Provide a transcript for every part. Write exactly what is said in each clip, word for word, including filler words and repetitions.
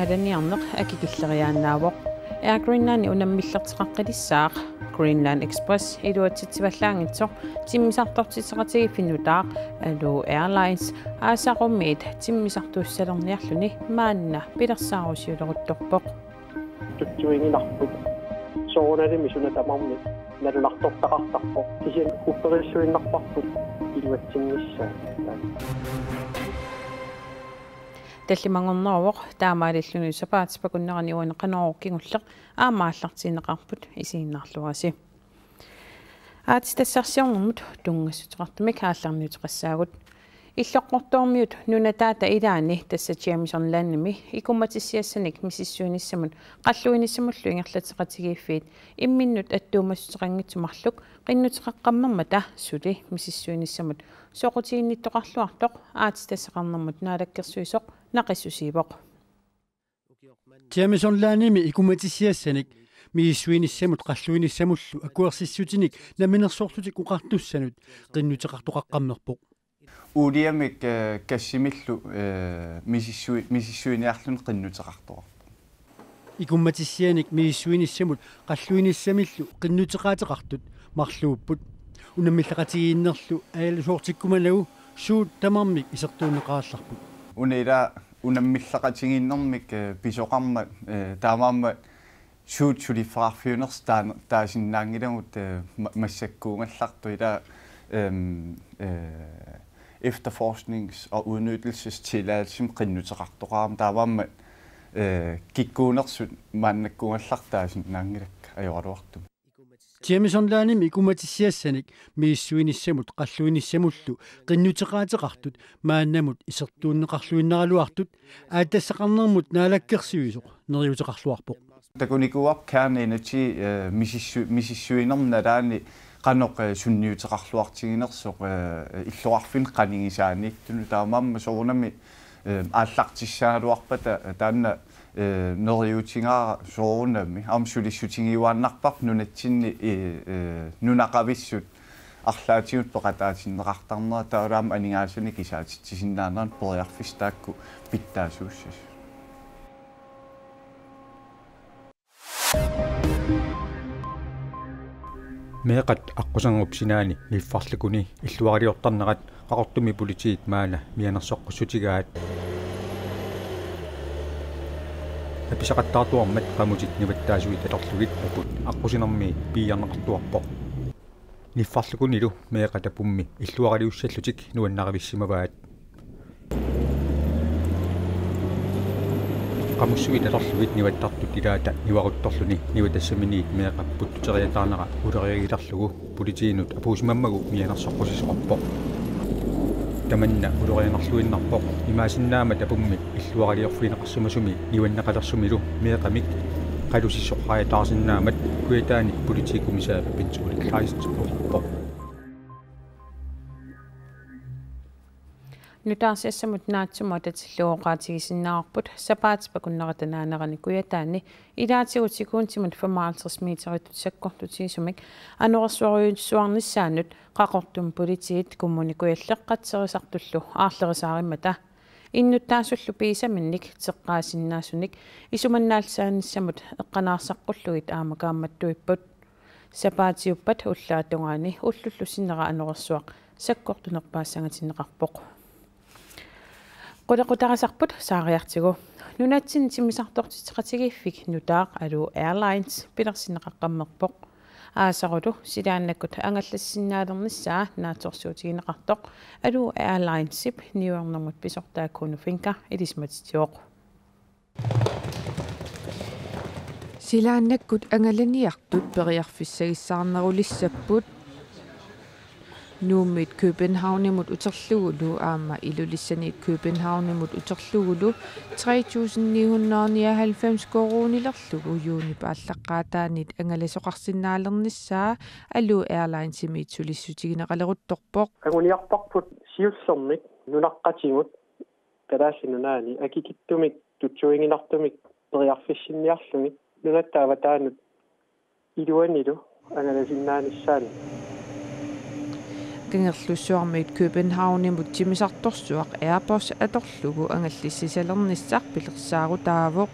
Alaniarneq akikilleriaannaavoq. Air Greenlandi unammillerteqaqqilissaaq. Greenland Express iluatsitsivallaanngitsoq timmisartortitseqatigiiffik nutaaq Aluu Airlines aasarumiit timmisartuussalerniarluni maanna pilersaarusiuleruttorpoq. Tutsuiginarput. Soorunalimi suna tamarmi nalunartortaqartarpoq. Kisianni upperissuinnarparput iluatsinnissaa. Tallimanngorneruvoq taamaalilluni sapaatip akunnerani uani Qanorooq kingulleq aamma aallartiinneqarput, isiginnaarluarisi. Aatsitassarsiornermut tunngassuteqartumik aallarniuteqassaagut. Illoqqortoormiut nunataata ilaanni, tassa Jameson Landimi ikummatissiassanik misissuinissamut qalluinissamullu ingerlatseqatigiiffiit imminnut attuumassuteqanngitsut marluk qinnuteqaqqammermata suli misissuinissamut soqutiginnittoqarluartoq aatsitassaqarnermut naalakkersuisoq naqissusiivoq. Jameson Landimi ikummatissiassanik misissuinissamut qalluinissamullu akuersissutinik namminersorlutik oqartussanut qinnuteqartoqaqqammerpoq. Uuliamik, eh, gassimillu, eh, misissui-, misissuiniarluni qinnuteqartoqarpoq. Ikummatissianik misissuinissamut qalluinissamillu qinnuteqaateqartut marluupput. Unammilleqatigiinnerlu ajalusoortikkumanagu suut tamarmik isertuunneqarallarput. Una ila unammilleqatigiinnermik, eh, pisoqarmat, eh, taamaammat suut suliffeqarfiunersut taan-, taasinnaanngilagut, eh, ma-, massakkuugallartut ila, ehm, eh, efterforsknings- og udnyttelsestilladelsimi qinnuteqartoqarami, taamaammat, eh, kikkuunersut maannakkuugallartut taasinnaanngilakka ajoraluartumik. Jameson Landimi ikummatissiassanik misissuinissamut qalluinissamullu qinnuteqaateqartut maannamut isertuunneqarluinnaraluartut aatsitassaqarnermut naalakkersuisoq neriuteqarluarpoq. Takunikuuarput Kern Energy, eh, misissu-, misissuinermi nalaani qanoq, eh, sunniuteqarluartiginersoq, eh, illoqarfinni qanigisaaniittunut, taamaammat soorunami, eh, aallartissaagaluarpata, eh, taanna, eh, neriuutigaara soorunami aamma sulissutigiuaannarparput nunatsinni, eh, eh, nunaqavissut arlaatigut peqataatinneqartarnera, taavalu aamma aningaasanik isaatitsisinnaaneranut periarfissat taakku pitsaasuussasut. Meeqqat aqqusinerup sinaani niffarlukuni illuaraliortarnerat Qaqortumi politiit maanna mianersoqqussutigaat. Apisaqattaartuarmat qamutit nivattaasuit atorlugit akut aqqusinermi piiarneqartuarpoq. Niffarlukunilu meeqqat apummi illuaraliussallutik nuannarivissimavaat. Qamussuit atorlugit nivattartut ilaata nivaruttorluni nivatassaminiit meeqqap puttuteriataarnera uloriagilerlugu politiinut apuussimammagu mianersoqqusisoqarpoq. Tamanna ulorianarluinnarpoq, imaassinnaammat apummi illuaraliorfigineqarsimasumi nuanneqalersumilu meeqqamik qalusisoqariataarsinnaammat Kujataani politikommissær Bent Ole Kleist oqarpoq. Nutaarsiassamut naatsumut atatillugu oqaatigisinnaavarput sapaatip akunnerata naanerani Kujataani ilaatigut sekuntsimut femoghalvtreds meteritut sakkortutigisumik anorersuarujussuarnissaannut Qaqortumi politiit Kommune Kujalleq qatserisartullu aarlerisaarimmata innuttaasullu piisaminnik teqqaasinnaasunik isumannaallisaanissamut eqqanaarsaqqullugit aamma kaammattuipput. Sapaatiuppat ullaap tungaani ullullu sinnera anorersuaq sakkortunerpaassangatinneqarpoq. Qulequtarisarput saariartigu. Nunatsinni timmisartortitseqatigiiffik nutaaq Aluu Airlines pilersinneqaqqammerpoq. Aasarulu silaannakkut angallassinnaalernissaa naatsorsuutigineqartoq Aluu Airlinesip niuernermut pisortaa Kuno Fencker ilisimatitsivoq. Silaannakkut angalaniartut periarfissagissaarnerulissapput. Nuummit Københavnimut uterlugulu aamma Ilulissaniit Københavnimut uterlugulu tre tusind ni hundrede nioghalvfems koruunilerlugu juunip aallaqqaataaniit angalasoqarsinnaalernissaa Aluu Airlinesimiit sulissutigineqaleruttorpoq. Anguniarparput siullermik nunaqqatigut Kalaallit Nunaanni akikitsumik tutsuiginartumik periarfissinniarlugit nunatta avataanut iluanilu angalasinnaanissaanut. Kangerlussuarmiut Københavnimut timmisartorsuaq Airbus atorlugu angallassisalernissaq pilersaarutaavoq.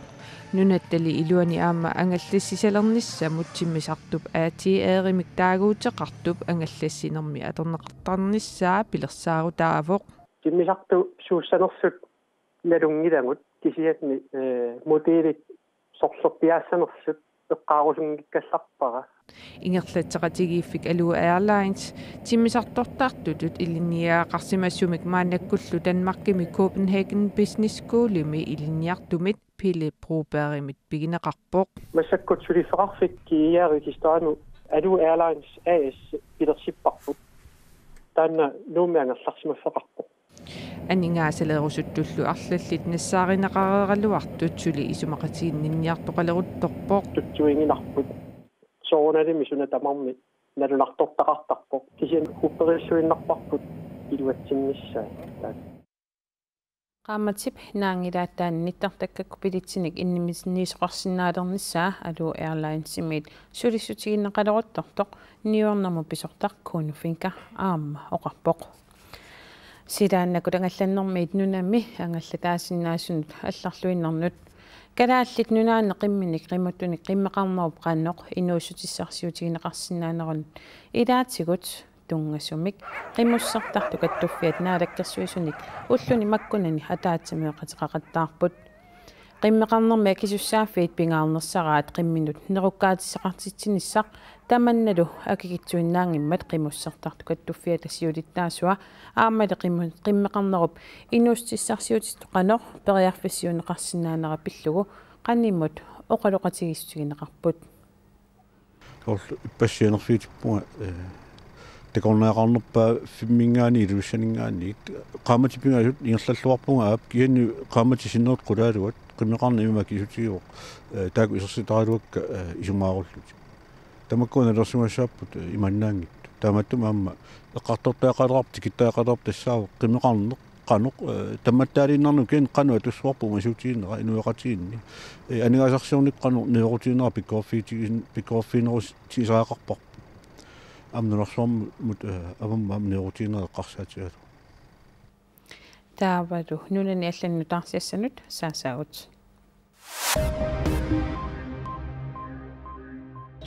Nunattali iluani aamma angallassisalernissamut timmisartup A T R-imik taaguuteqartup angallassinermi atorneqartarnissaa pilersaarutaavoq. Timmisartut suussanersut nalunngilagut kisianni, eh, modelit sorlerpiaassanersut eqqaarusunngikkallarpara. Ingerlatseqatigiiffik Alu Airlines timmisartortartutut ilinniagaqarsimasumik maannakkullu Danmarkimi Copenhagen Business Schoolimi ilinniartumit Pele Brobergimit pigineqarpoq. Massakkut suliffeqarfik G I R-ip historianut Alu Airlines A/S pilersipparput. Taanna Nuummi angerlarsimaffeqarpoq. Aningaasaleerusuttullu arlallit nassaarineqareeraluartut suli isumaqatiginninniartoqaleruttorpoq. Tutsuiginarput. Soorunalimi suna tamarmi nalunartortaqartarpoq. Kisianni upperiilluinnarparput iluatsinnissaa. Qaammatip naanngilaataa nittartakkakku pilitsinik innimis-, innimisniisoqarsinnaalernissaa Alu Airlinesimiit sulissutigineqaleruttortoq niuernermut pisortaq Kuno Fencker aamma oqarpoq. Silaannakut angallannermiit nunami angallataasinnaasunik allarluinnarnut Kalaallit Nunaanni qimminik qimutunik qimmeqarnerup qanoq inuussutissarsiutigineqarsinnaanerunut ilaatigut tunngasumik qimussertartut kattuffiat naalakkersuisunik ulluni makkunani ataatsimiiqateqaqattaarput. Qimmeqarnermi akisussaaffiit pingaarnersaraat qimminut nerukkaatissaqartitsinissaq tamannalu akikitsuinnaanngimmat qimussertartut kattuffiata siulittaasua aammali qimu-, qimmeqarnerup inuussutissarsiutitut qanoq periarfissiuunneqarsinnaanera pillugu qanimut oqaloqatigiissutigineqarput. Soorlu ippassaq sianerfigitippunga, eh, takornariaqarnerpaaffimminngaanniit Ilulissaningaanniit qaammatit pingasut ingerlalluarpunga aap kisianni qaammatit sinnerit qulaaluat qimmeqarneq immaqa akisutigivoq, eh, taakku isersitaralugakka, eh, isumaarullutik. Tamakkua nalilersugassaapput, eh, imaannaanngitsut. Taamaattumik aamma eqqartortariaqalerparput tikittariaqalerparput tassaavoq qimmeqarneq qanoq, eh, tammattaaliinnarnikkut kisianni qanoq atussuarput uumasuutiginera inuiaqatigiinni. Eh, aningaasarsiornikkut qanoq niuerutiginera pikkoriffigitigin-, pikkoriffiginerusariaqarparput. Aamma nunarsuarmut, eh, avammut aamma niuerutiginera eqqarsaatigalugu. Taavalu nunani allani nutaarsiassanut saasaagut.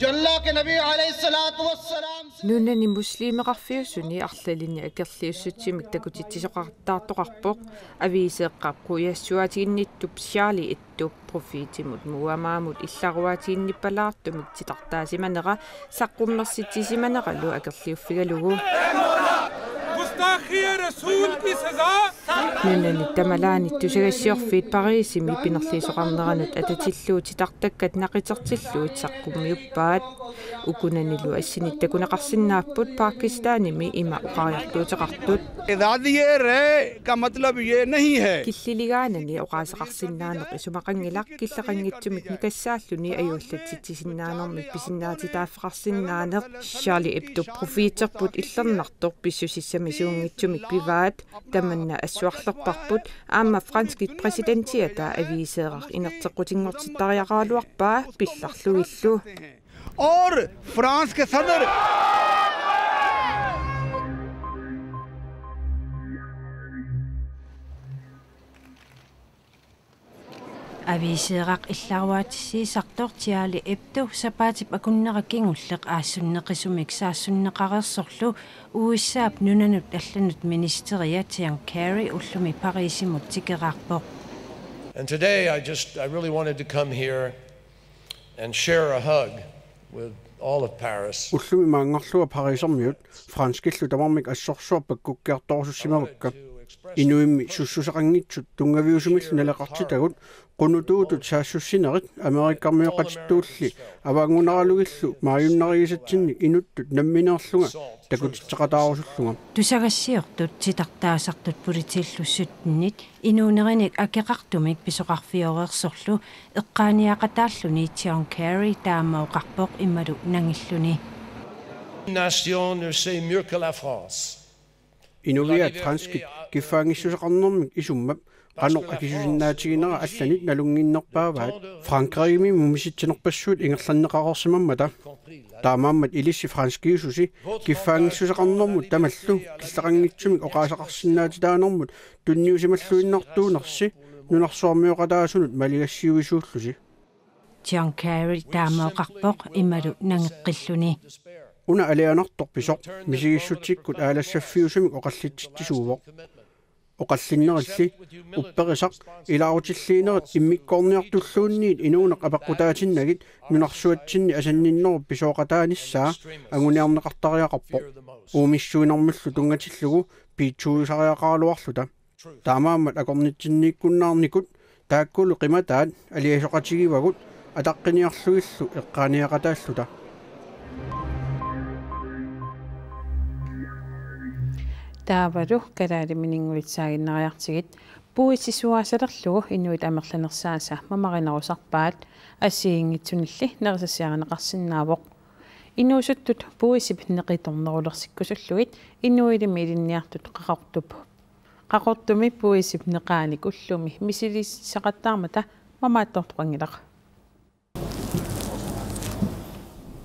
जो अल्लाह के नबी अलैहिस्सलातु वस्सलाम से Nunani muslimeqarfiusuni arlalinni akerliussutsimik takutitsisoqartartoqarpoq aviiseeqqap qujassuaatiginnittup Charlie Hebdo profiitimut Muhammadimut illaruaatiginnippalaartumik titartaasimanera saqqummersitsisimaneralu akerliuffigalugu. गुस्ताखी रसूल की सजा. Nunanit tamalaanit tusagassiorfiit Parisimi pinerliisoqarneranut atatillugu titartakkat naqitertillugit saqqummiuppaat. Ukunanilu assinit takuneqarsinnaapput Pakistanimi ima oqariartuuteqartut. इजाज़त ये रहे का मतलब ये नहीं है. Killiligaanani oqaaseqarsinnaaneq isumaqanngilaq killeqanngitsumik nikassaalluni ajuallatsitsisinnaanermik pisinnaatitaaffeqarsinnaaneq. Charlie Hebdo profiiterput illernartoq pissusissamisuunngitsumik pivaat. Tamanna assuarlerparput aamma franskit præsidentiata aviiseeraq inerteqqutinngortittariaqaraluarpaa pillarlugillu. और फ्रांस के सदर Aviiseeraq illaruaatissiisartoq Charlie Hebdo sapaatip akunnera kingulleq aassunneqisumik saassunneqareersorlu U S A-p nunanut allanut ministeria John Kerry ullumi Parisimut tikeraarpoq. And today I just, I really wanted to come here and share a hug with all of Paris. Ullumi maanngarlunga Parisermiut franskillu tamarmik assorsuaq pakkukkiartorusussimavakka. Inuimmi sussuseqanngitsut tunngaviusumillu naleqartitagut qunutuutut saassussinerit Amerikkarmioqatittulli avaanngunaralugillu maajunnarigisatsinnik inuttut nammineerlunga takutitseqataarusullunga. Tusagassiortut titartaasartut politiillu syttenit inuunerinik akeqartumik pisoqarfioreersorlu eqqaaniaqataalluni John Kerry taama oqarpoq imalu nangilluni. Nation ne sait mieux que la France. Inuiaat franskit kiffaanngissuseqarnermik isummap qanoq akisusinnaatiginera allanit nalunnginnerpaavaat. Frankrigimi mumisitsinerpassuit ingerlanneqareersimammata. Taamaammat ilissi franskiususi kiffaanngissuseqarnermut tamallu killeqanngitsumik oqaaseqarsinnaatitaanermut tunniusimalluinnartuunersi nunarsuarmioqataasunut maligassiuisuullusi. John Kerry taama oqarpoq imalu nangeqqilluni. Una alianartoq pisoq misigissutsikkut aalassaffiusumik oqallitsitsisuuvoq. Oqallinnerilli upperisaq ilaarutilliinerit immikkoorniartulluunniit inuuneq apeqqutaatinnagit nunarsuatsinni asanninnerup pisooqataanissaa anguniarneqartariaqarpoq. Uumissuinermillu tunngatillugu piitsuusariaqaraluarluta. Taamaammat akornitsinniikkunnaarnikut taakkulu qimataat aliasoqatigivagut ataqqiniarlugillu eqqaaniaqataalluta. Taavalu kalaalimininngulitsaaginnariartigit puisisuaasalerlugu inuit amerlanersaasa mamarinerusarpaat assigiinngitsunilli nerisassiarineqarsinnaavoq. Inuusuttut puisip neqitornerulersikkusullugit inuilimi ilinniartut Qaqortup Qaqortumi puisip neqaanik ullumi misilissaqattaarmata mamaattoortoqanngilaq.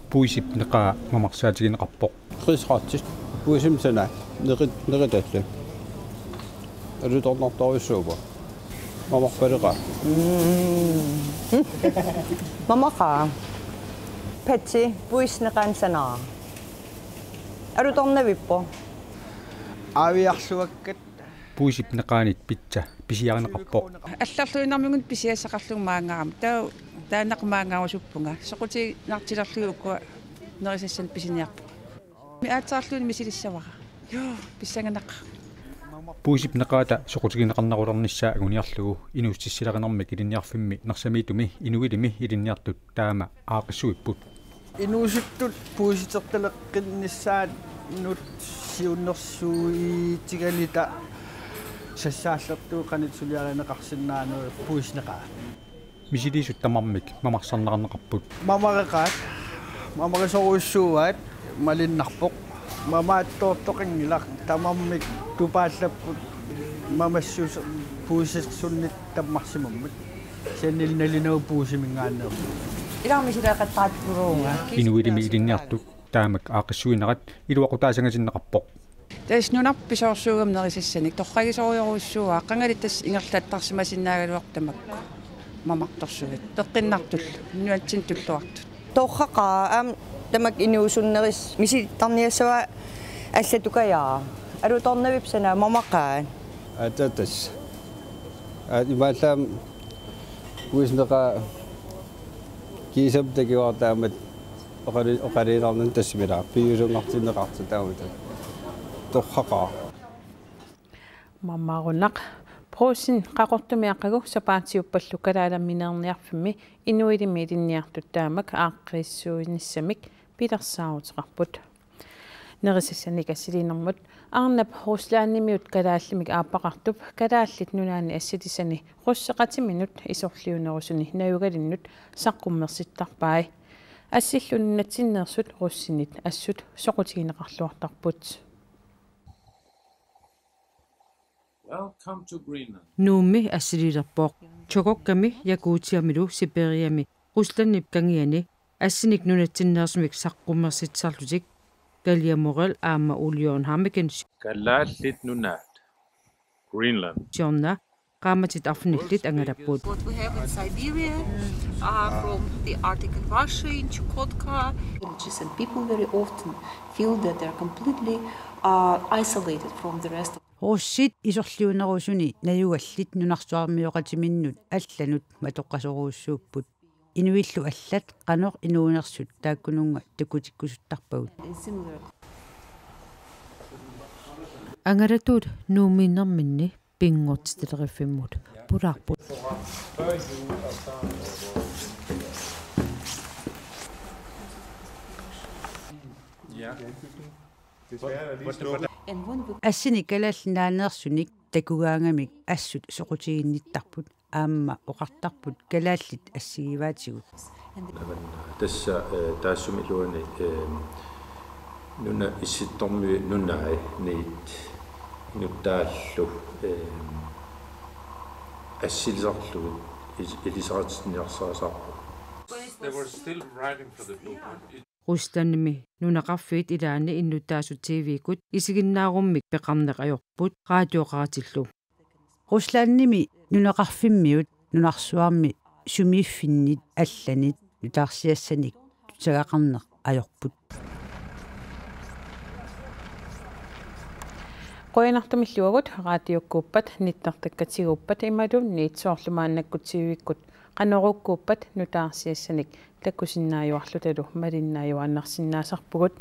Puisip neqaa mamarsaatigineqarpoq. Rigsretsip puisimik sanaat neqit neqitalluni. Alutornartorujussuuvoq. Mamarpaleqaaq. Mm. Mamaqaaq. Patsi puisip neqaanik sanaaq. Alutornavippoq. Aaviarluakkat. Puisip neqaanit pitsa pisiarineqarpoq. Allarluinnarmigut pisiassaqarlugu maanngarama. Taa taanna maanngarusuppunga. Soqutiginartilerlugit ukua nerisassanik pisiniarpunga. Aatsaarluunniit misilissavara. Joo, pissanganaq. Puisip neqaata soqutigineqarnerulernissaa anguniarlugu inuussutissarsiornermik ilinniarfimmi Narsamiittumi inuilimi ilinniartut taama aaqqissuipput. Inuusuttut puisitertaleqqinnissaannut siunnersuutigalugit sassaallertuut qanoq suliarineqarsinnaaneri puisip neqaa. Misiliisut tamarmik mamarsarneqarneqarput. Mamareqaat, mamarisorujussuuaat, malinnarpoq. Mamaattoortoqanngilaq tamarmik tupaallapput mamassuseq puisersunnit tammarsimammut. Kisiannili nalinagu puisiminngaanneerpoq. Ilaa misileeqattaartuuruunga. Inuilimi ilinniartut taamak aaqqissuinerat iluaqutaasangatinneqarpoq. Tassa nunarput pisoorsuugami nerisassanik torragisorujorujussuuara, qangali tassa ingerlattarsimasinnaagaluarpoq tamakku. Mamartorsuit peqqinnartullu, nunatsinnut tulluartut. Torraqaaq aamma tamakku inuusunnerit misilittarniassavaat allatut kajaara. Alutornavippoq sanaat mamaqaat. Aatsaat tassa. Aat imaallaat puisip neqaa kiisami takuara taamatut oqali-, oqaluinnarnani tassami ilaa piviusunngortinneqartoq taamatut. Torraqaaq. Mamarunaq. Brugsen Qaqortumi aqagu sapaatiuppallu kalaalimineerniarfimmi inuilimi ilinniartut taamak aaqqissuinissamik pilersaaruteqarput. Nerisassanik assiliinermut arnap Ruslandimiut kalaallimik aappaqartup Kalaallit Nunaanni assilisani russeqatiminut isorliunerusuni najugalinnut saqqummersittarpai. Assillu nunatsinneersut russinit assut soqutigineqarluartarput. Welcome to Greenland. Nuummi assiliilerpoq. Chukokkami, Jakutiamilu Sibiriami Ruslandip kangiani assinik nunatsinneersumik saqqummersitsisarlutik Galja Morel aamma Ole Jørgen Hammeken. Kalaallit Nunaat, Greenland. Siorna qaammatit arfinillit angalapput. What we have in Siberia, uh, from the Arctic in Russia, in Chukotka. Villages and people very often feel that they're completely, uh, isolated from the rest of Russit isorliunerusuni najugallit nunarsuarmioqatiminnut allanut matoqqasorujussuupput. Inuillu allat qanoq inuunersut taakkununnga takutikkusuttarpagut. Angalatuut Nuummiinnerminni Pinngortitalerivimmut pulaarput. Assinik Kalaallit Nunaaneersunik takugaangamik assut soqutiginnittarput aamma oqartarput kalaallit assigiivaatigut. Tassa, eh, taassuma iluani, eh, nuna issittormi nunai niit Nuttaallu, eh, assilisarlugit is-, ilisaritinniarsarisaarput. They were still writing for the book. It Ruslandimi nunaqarfiit ilaanni innuttaasut T V-kkut isiginnaarummik peqarneq ajorput raatioqaratillu. Ruslandimi nunaqarfimmiut nunarsuarmi sumiiffinnit allanit nutaarsiassanik tusagaqarneq ajorput. Qujanartumilluagut raatiukkuuppat nittartakkatiguuppat imaluunniit soorlu maannakkut T V-kkut qanoruukkuuppat nutaarsiassanik takusinnaajuarlutalu malinnaajuaannarsinnaasarpugut.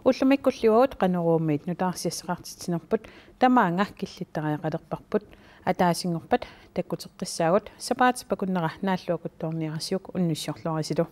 Ullumikkulluagut Qanoruumiit nutaarsiassaqartitsinerput tamaanga killittariaqalerparput. Ataasinngorpat takkuteqqissaagut sapaatip akunnera naalluakuttoorniarasiuk unnussiorluarisilu.